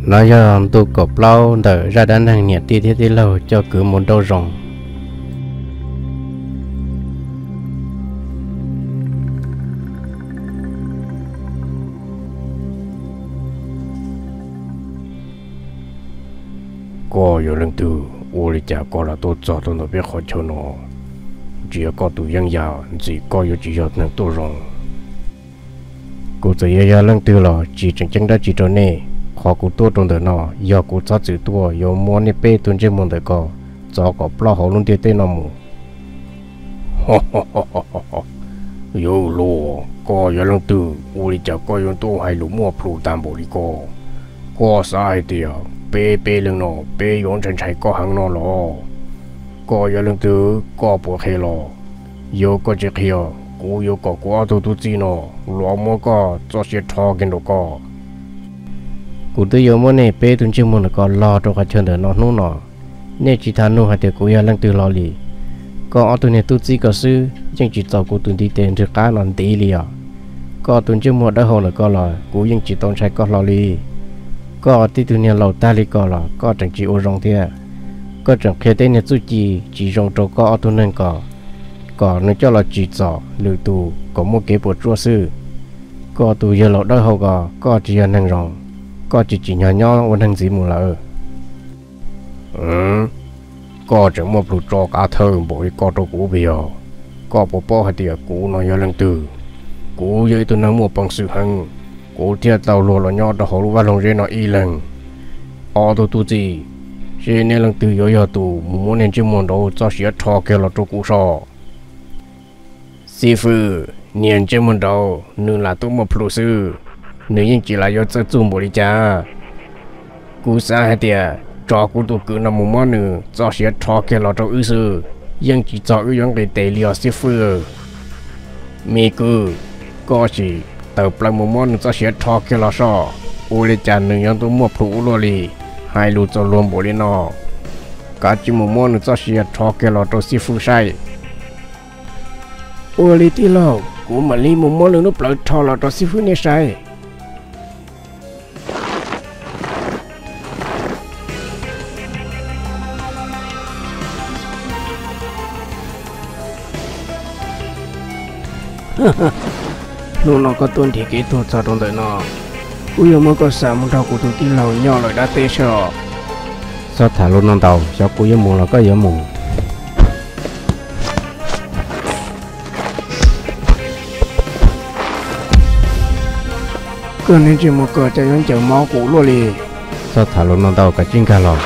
No yog ntu kaum plaub ntawm zaj dab neeg niam tij thiab tij laug coj kwv mus nrauj zoov. Koj yog leej twg? Ua li cas koj lam tuaj txog rau ntawm peb qhov chaw no? Ntsia koj tus yeeb yam ntxim koj yuav tsis yog neeg tuaj zoo. Kuv txawm yog yog leej twg los tsis tseem ceeb dab tsi rau nej. Qhov kuv tuaj rau ntawm no yog kuv txhob txwm tuaj yuav muab nej peb tug ntsej muag ntawm ko txov kom ploj hauv lub ntiaj teb no mus. Yawg hluas, koj yog leej twg? Ua li cas koj yuav tuaj hais lus muaj plhus tag npaum li ko? Koj xav hais tias peb peb leeg no peb yuav ntshai ntshai koj heev no los? Koj yog leej twg koj puas qhia los? Yog koj tsis qhia, kuv yuav kom kuv ob tug tub txib no los muab koj txoj sia rho kiag nraum ko. Kuv twb yuav muab nej peb tug ntsej muag ntawm ko log rau qhov chaw ntawm no hnub no. Nej tsis tas nug hais tias kuv yog leej twg hlo li. Koj ob tug niag tub txib ko xwb yeej tsis txaus kuv tus ntiv tes nrwg qab no ntiv li os. Koj tus ntsej muag dawb hau ntawm ko los kuv yeej tsis tau ntshai koj hlo li. Koj tib tug niag laus tag li ko los koj tseem tsis ua zoo thiab. Koj tseem qhia tej niag txuj ci tsis zoo rau koj ob tug neeg ko, kom nws coj los tsim txom lwm tus kom muaj kev puas tsuaj xwb. Koj tus yawg laus dawb hau ko, koj tsis yog neeg zoo, koj tsis tsim nyog nyob ua neeg ntxiv mus lawm. Koj tseem muaj plhus tso qav thawj npaum li ko rau kuv puas yog? Koj puas paub hais tias kuv no yog leej twg? Kuv yog ib tug neeg muaj peev xwm heev, kuv thiaj tau luag los nyob rau hauv lub vaj loog zeb no ib leeg. Ob tug tub txib, seb nej leej twg yuav yog tus mus muab niag ntsej muag nraud txoj sia rho kiag los rau kuv so. Xib fwb, niag ntsej muag nraud nws lam tuaj muaj plhus xwb, nws yeej tsis lam yuav txawj txuj npaum li cas. Kuv xav hais tias tso kuv tus kwv no mus muab nws txoj sia rho kiag los rau wb xwb, yeej tsis txog wb yuav nqis tes li os xib fwb. Me kwv, koj sim tawm plaws mus muab nws txoj sia rho kiag los soj. Ua li cas nws yuav tuaj muaj plhus ua luaj li, hais lus txaus luag npaum li no? Kav tsij mus muab nws txoj sia rho kiag los rau xib fwb saib. Ua li tij laug, kuv mam li mus muab nws lub plawv rho los rau xib fwb nej saib. Hnub no koj tuaj nrhiav kev tuag txog rau ntawm no, kuv yuav muab koj xa mus nrog kuv tus tij laug nyob lawm dab teb soj. Txhob tham lus no ntau, xyov kuv yuav mus los koj yuav mus. Koj niag ntsej muag ko cas yuav ncaws mob kuv luaj li. Txhob tham lus no ntau, kav tsij nkag los.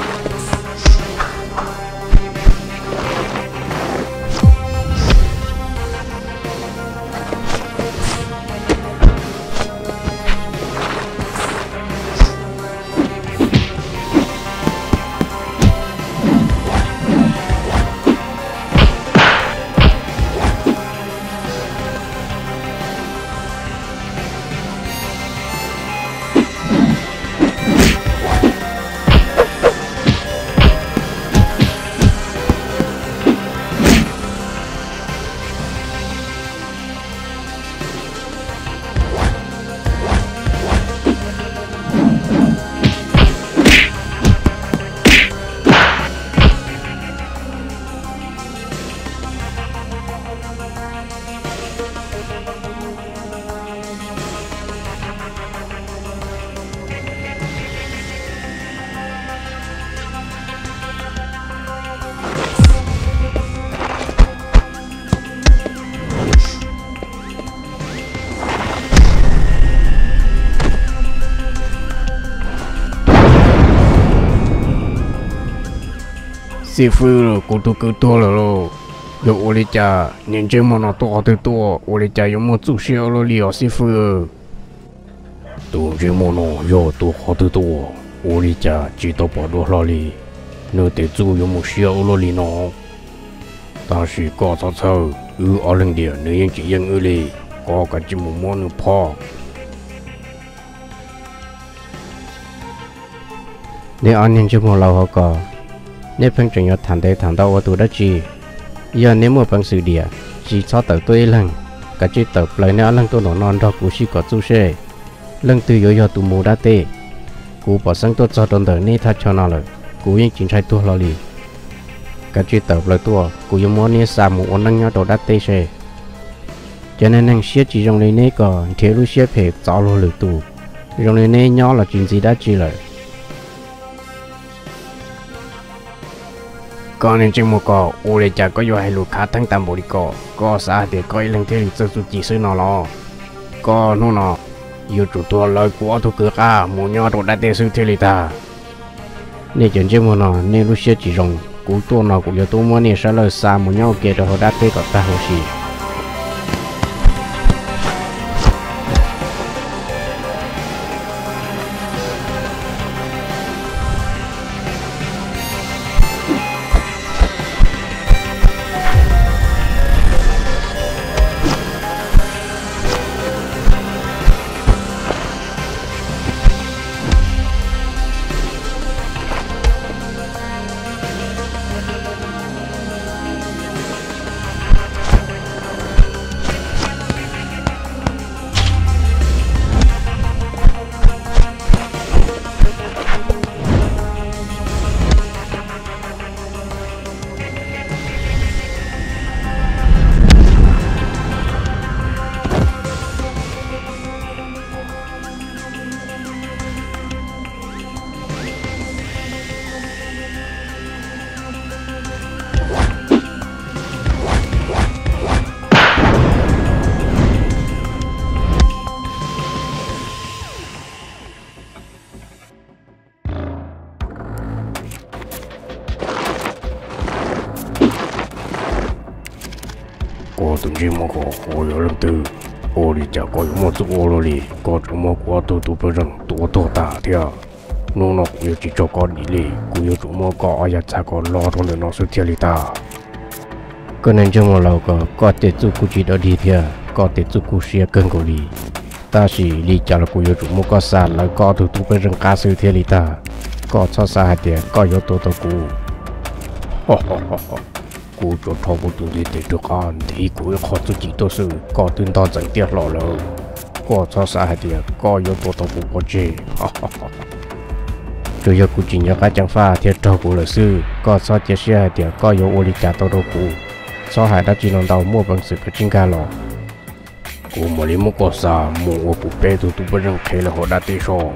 Xib fwb, kuv tus kwv tuag lawm lauj. Yog ua li cas niag ntsej muag no tuaj qhov twg tuaj, ua li cas yuav muaj txuj siab ua luaj li os xib fwb? Tus ntsej muag no yog tuaj qhov twg tuaj, ua li cas tsis tau pom dua hlo li? Nws tes txuj yuav mus siab ua luaj li no. Tab sis koj txhob txhawj, wb ob leeg tiam nws yeej tsis yeej wb li. Koj kav tsij mus muab nws phob. Neb ob niag ntsej muag laus hauv ko, neb pheej tseem yuav tham ntev tham ntau ua tus dab tsi? Yog neb muaj peev xwm diam, tsis txhob tawm tuaj ib leeg, kav tsij tawm plaws neb ob leeg tuaj nraum no nrog kuv sib kom txuj seb leej twg yuav yog tus mus dab teb. Kuv pom xeeb tuaj txog rau ntawm neb thaj chaw no lawm, kuv yeej tsis ntshai tuag hlo li. Kav tsij tawm plaws tuaj, kuv yuav muab neb xa mus ua neej nyob rau dab teb seb. Cov neeg neeg siab tsis zoo li neb kom nrhiav lub siab phem txov luag lwm tus, zoo li neb nyob los tsis ntxiv dab tsi lawm. Koj niag ntsej muag ko, ua li cas koj yuav hais lus khav theeb tag npaum li ko? Koj xav hais tias koj ib leeg thiaj li txawj txuj ci xwb no los? Koj hnub no yuav tsum tuag lawv kuv ob tug kwv qab mus nyob rau dab teb xwb thiaj li tag. Nej cov ntsej muag no, nej lub siab tsis zoo, kuv tuaj no kuv yuav tuaj muab nej sab laj xa mus nyob ua ke rau hauv dab teb kom tag huv si. Koj tus ntsej muag ko, koj yog leej twg? Ua li cas koj yuav muaj txuj ua luaj li? Koj tseem muab kuv ob tug tub pej xeem tua tuag tas thiab. Hnub no kuv yuav tsis tso koj dim li, kuv yuav tsum muab koj ob yav txha ko lo rau ntawm no xwb thiaj li tag. Koj niag ntsej muag laus ko, koj tej txuj kuj tsis dog dig thiab, koj tej txuj kuj siab kawg nkaus li. Tab sis li cas los kuv yuav tsum muab koj xa lawv koj ob tug tub pej xeem qab xwb thiaj li tag. Koj txhob xav hais tias koj yuav tua tau kuv. Kuv tsuas rho kuv tus ntiv tes rov qab ntiv kuv ib qho txuj ci tuaj xwb, koj twb ntog ntxeev tiaj hlo lawm. Koj txhob xav hais tias koj yuav tua tau kuv pov tseg. Tsuas yog kuv tsis nco qab ceev faj thiaj raug kuv lawm xwb. Koj txhob cia siab hais tias koj yuav ua li cas tau rau kuv. Txhob hais dab tsi no ntau, muaj peev xwm koj tsij nkag los. Kuv mam li muab koj xa mus ua kuv peb tug tub pej xeem qhev lawm hauv dab teb soj.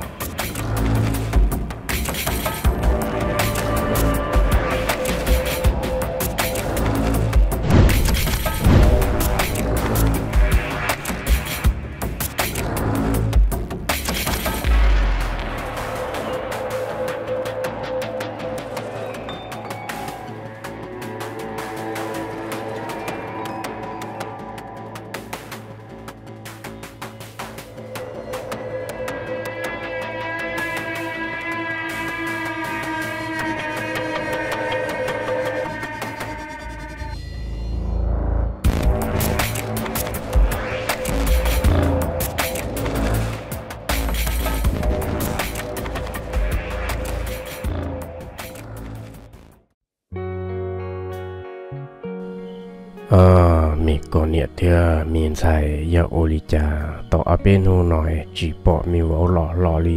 Me koj niam thiab me ntxhais, yog ua li cas tau ob peb hnub no tsis pom me vauv los hlo li?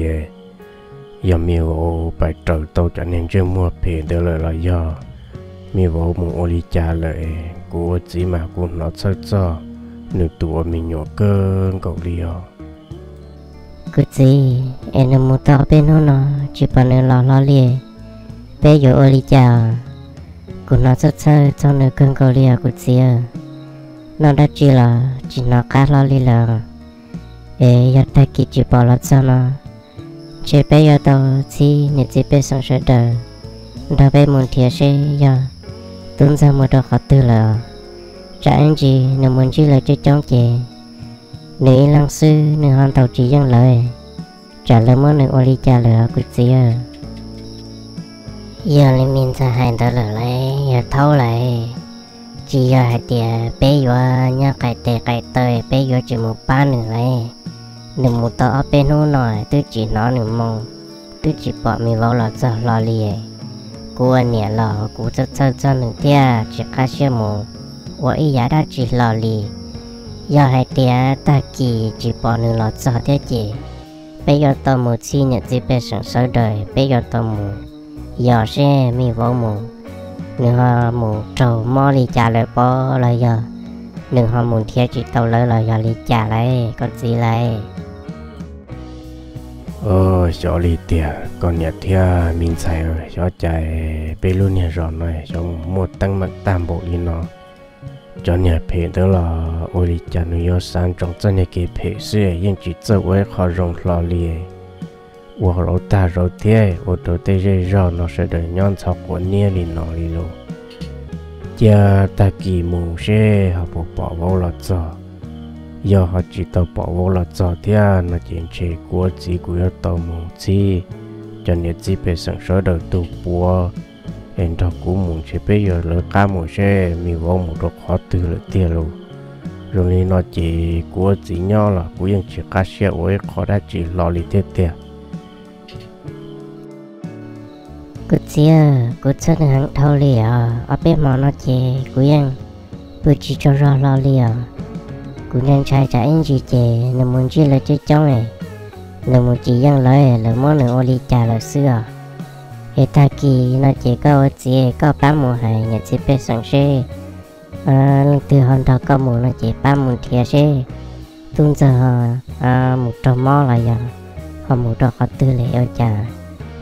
Yog me vauv pais raws tau cov niag ntsej muag phem ntawd lawm los yog me vauv mus ua li cas lawm? Kuv ua txiv mas kuv hnov txhawj txog nws tus ua me nyuam kawg nkaus li os. Kuv txiv, es nws mus tau ob peb hnub no tsis pom nws los hlo li, peb yuav ua li cas? Kuv hnov txhawj txhawj txog nws kawg nkaus li os kuv txiv. Noj dab tsi los tsis hnov qab hlo li lawm. Es yog tag kis tsis pom los txog no, ntshe peb yuav tau txhib niam txiv pej xeem sawv daws nrog peb mus nrhiav seb yog tub ntxawg mus rau qhov twg lawm. Tsam ib ntsis nws mus ntsib lawv coob coob ces nws ib leeg xwb nws ho ntaus tsis yeej lawv, tsam lawv muab nws ua li cas lawm kuv txiv. Yog li me ntxhais hais ntawd lawm lauj, yog thaub lawm, tsis yog hais tias peb yuav nyob qaim tes qaim taw, peb yuav tsis mus pab nws lauj. Nws mus tau ob peb hnub no twb tsis hnov nws moo, twb tsis pom me vauv los txog hlo li. Kuv ua niam los kuv txhawj txhawj txog nws thiab tsis qab siab mus ua ib yam dab tsi hlo li. Yog hais tias tag kis tsis pom nws los txog thiab ces Peb yuav tau mus txhij niam txiv pej xeem sawv daws, peb yuav tau mus yos seb me vauv mus, nws ho mus raug mob li cas lawm pob, los yog nws ho mus nrhiav tsis tau lawv los yog li cas lawm koj txiv lawm. Xyov li tiag koj niam thiab me ntxhais, xyov cas peb lub niag zos no xyov mus muaj teeb meem tag npaum li no. Cov niag phem ntawd los ua li cas nws yuav xav ntsoov txoj niag kev phem xwb, yeej tsis txawj ua ib qho zoo hlo li. Ua zaum tag zaum thiab ua rau tej zej zog no sawv daws nyob ntxhov quav niab li no li lauj. Cia tag kis mus seb ho puas pom vauv los txog. Yog ho tsis tau pom vauv los txog thiab no ces ntshe kuv ua txiv kuv yuav tau mus txhib cov niam txiv pej xeem sawv daws tus puav es nrog kuv mus, ntshe peb yuav lawv qab mus seb me vauv mus rau qhov twg lawm tiag lauj. Zoo li no ces kuv ua txiv nyob los kuv yeej tsis qab siab ua ib qho dab tsi hlo li thiab tiag. Kuv txiv, kuv txhawj nws heev dhau li os, ob peb hmo no ces kuv yeej pw tsis tsaug zog hlo li os. Kuv ntshai ntshai tsam ib ntsis ces nws mus ntsib lawv coob coob, nws mus tsis yeej lawv, lawv muab nws ua li cas lawm xwb os. Es tag kis no ces koj ua txiv koj pab mus hais niam txiv pej xeem seb leej twg ho nrog koj mus no ces pab mus nrhiav seb tub ntxawg ho mus raug mob los yog ho mus rau qhov twg li ua cas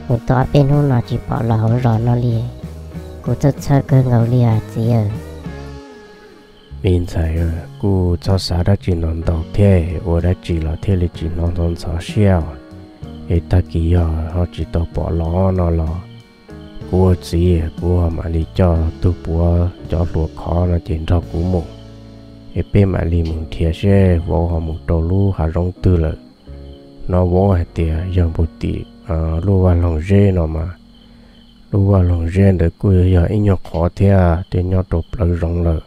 mus tau ob peb hnub no tsis pom los hauv zos no li. Kuv txhawj txhawj kawg nkaus li os txiv. Me ntxhais, kuj txhob xav dab tsi no ntau thiab, ua dab tsi los thiaj li tsis hnov ntxhov siab os. Es tag kis yog ho tsis tau pom los no los kuv ua txiv kuv ho mam li coj tus puav cov hluas khov no ces nrog kuv mus, es peb mam li mus nrhiav seb vauv ho mus rau lub hav zoov twg lawm. Hnov vauv hais tias yog npug tim lub vaj loog zeb no mas, lub vaj loog zeb ntawd kuj yog ib nyuag qhov thiab, twb nyob rau plawv zoov lawm.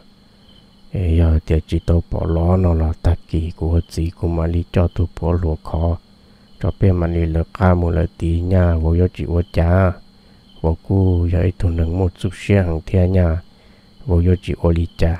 Es yog tias tsis tau pom los no los tag kis kuv ua txiv kuv mam li coj tus puav hluas khov tso, peb mam li lawv qab mus lawm tid nyaj, vauv yuav tsis ua cas. Vauv kuj yog ib tug neeg muaj txuj siab heev thiab nyaj, vauv yuav tsis ua li cas.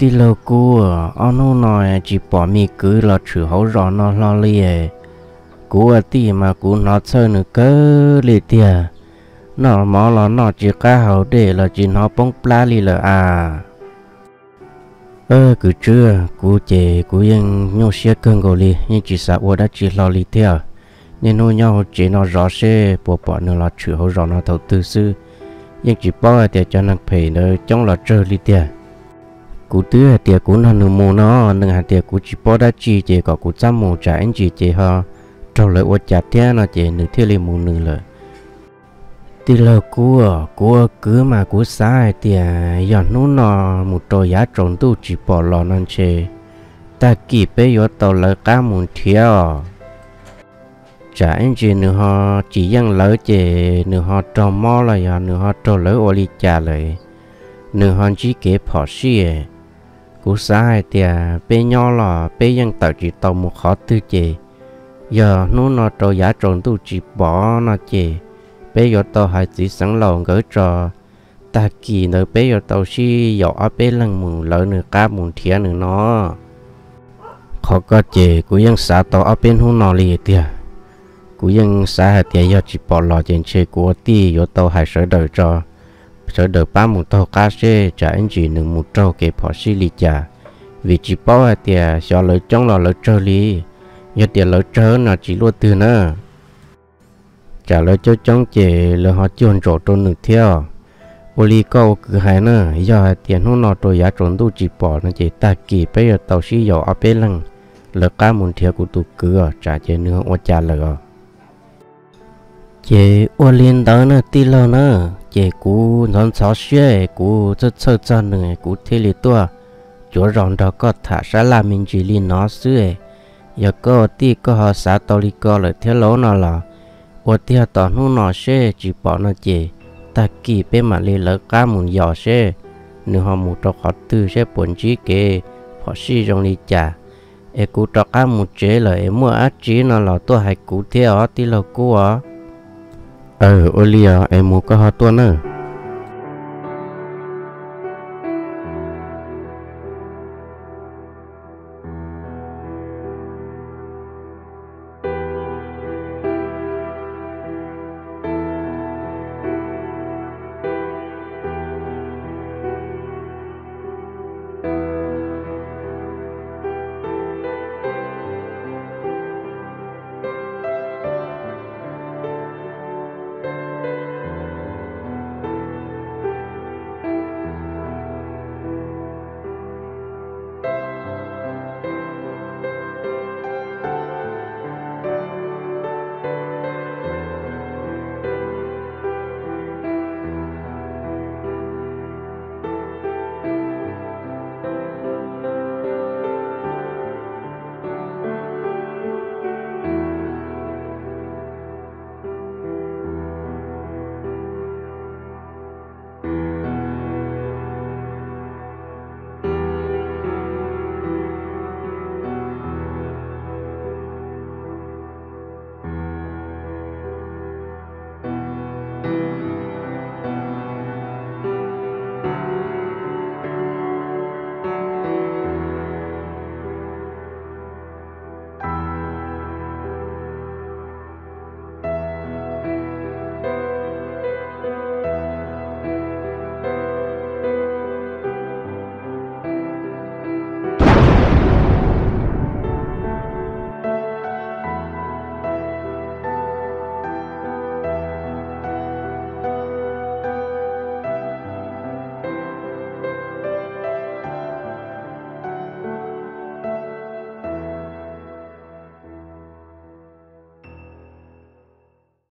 Tij laug Kub, ob hnub no tsis pom me kwv los tshwm hauv zos no hlo li. Kuv ua tij mas kuv hnov txhawj nws kawg li tiag. Noj mov los noj tsis qab haus, dej los tsis hnov poob plab li lawm as. Kwv Tswb, kuv ces kuv yeej nyuaj siab kawg nkaus li, yeej tsis xav ua dab tsi hlo li thiab. Niaj hnub nyob hauv tsev no zov seb puas pom nws los tshwm hauv zos no thaum twg xwb. Yeej tsis paub hais tias cov neeg phem ntawd coob los tsawg li tiag. Kuv twb hais tias kuv nrog nws mus no, nws hais tias kuv tsis paub dab tsi ces kom kuv txhob mus, tsam ib ntsis ces ho raug lawv ua cas thiab no ces nws thiaj li mus nws lawm. Tij laug Kub, kuv ua kwv mas kuv xav hais tias yog hnub no mus rau yav tsaus ntuj tsis pom los no ntshe tag kis peb yuav tau lawv qab mus nrhiav os. Tsam ib ntsis nws ho tsis yeej lawv ces nws ho raug mob los yog nws ho raug lawv ua li cas lawm, nws ho ntsib kev phom sij. Kuv xav hais tias peb nyob los peb yeej tawm tsis tau mus qhov twg ces yog hnub no rau yav tsaus ntuj tsis pom no ces peb yuav tau hais txiv xeev laus nkawd tso, tag kis ntawd peb yuav tau sib yaum ob peb leeg mus lawv nws qab mus nrhiav nws no. Qhov ko ces kuv yeej xav tau ob peb hnub no li tiag. Kuv yeej xav hais tias yog tsis pom los ces ntshe kuv ua tij yuav tau hais sawv daws tso, sawv daws pab mus taug qab seb tsam ib ntsis nws mus raug kev phom sij li cas, vim tsis paub hais tias xyov lawv coob los lawv tsawg li. Yog tias lawv tsawg no tsis luaj twg na, tsam lawv coob coob ces lawv ho cuag ntsaum rau nws thiab. Ua li koj ua kwv hais na, yog hais tias hnub no rau yav tsaus ntuj tsis pom no ces tag kis peb yuav tau sib yaum ob peb leeg lawv qab mus nrhiav kuv tus kwv os, tsam ces nws ua cas lawm os. Ces ua li ntawd na tij laug na, ces kuv ntxhov ntxhov siab, kuv txhawj txhawj txog nws, kuv thiaj li tuaj cuav zos nrog koj tham sab laj me ntsis li no xwb. Yog koj tij koj ho xav tau li ko lawm thiab lauj no los, ua tiag tom hnub no seb tsis pom no ces tag kis peb mam li lawv qab mus yos seb nws ho mus rau qhov twg, seb puas ntsib kev phom sij zoo li cas. Es kuv rov qab mus tsev lawm es muaj dab tsi no los tuaj hais kuv thiab os tij laug Kub os. Aw, ua li os, es mus koj ho tuaj na.